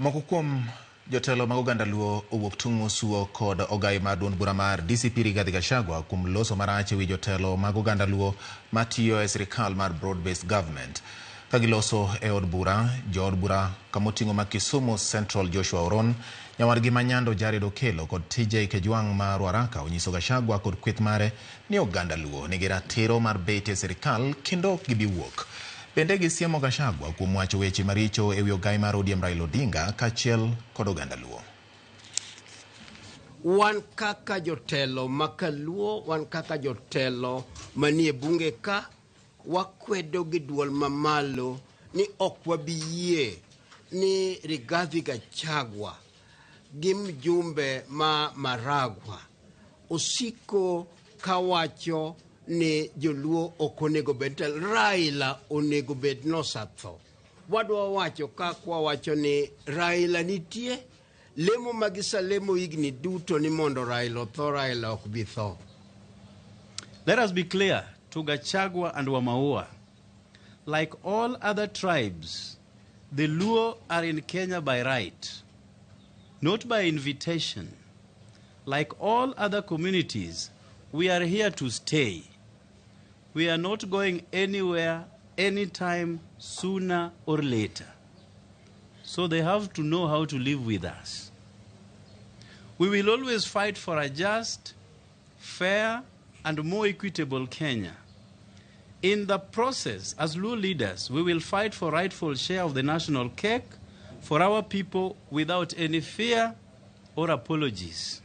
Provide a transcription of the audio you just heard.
Moko kuom jotelo mag oganda Luo owuok tung' mosuo kod ogai mar duond bura mar DCP Rigathi Gachagua kuom loso marach ewi jotelo mag oganda Luo matiyo e sirikal mar Broad Based Government. Ka giloso e od bura, jood bura kamoting'o ma Kisumu Central Joshua Oron, nyawadgi ma Nyando Jared Okello kod TJ Kejwang' ma Ruaraka onyiso Gachagua kod kweth mare ni oganda Luo nigi ratiro mar bet e sirikal kendo ok gibi wuok. Bende gisiemo Gachagua kuom wacho weche maricho ewi ogai mar ODM Raila Odinga kaachiel kod oganda Luo. Wan kaka jotelo ma kaluo, wan kaka jotelo manie bunge ka, wakwedo gi duol mamalo ni ok wabi yie ni Rigathi Gachagua gi mjumbe ma Maragua osiko kawacho ni joluo ok onego bed tel. Raila onego bed nosetho. Wadwa wacho ka kwawacho ni Raila nitie lemo ma gisalemo higni duto ni mondo Raila otho, Raila ok bi tho. Let us be clear to Gachagua and Wamaua. Like all other tribes, the Luo are in Kenya by right, not by invitation. Like all other communities, we are here to stay. We are not going anywhere anytime sooner or later. So they have to know how to live with us. We will always fight for a just, fair, and more equitable Kenya. In the process, as Luo leaders, we will fight for rightful share of the national cake for our people without any fear or apologies.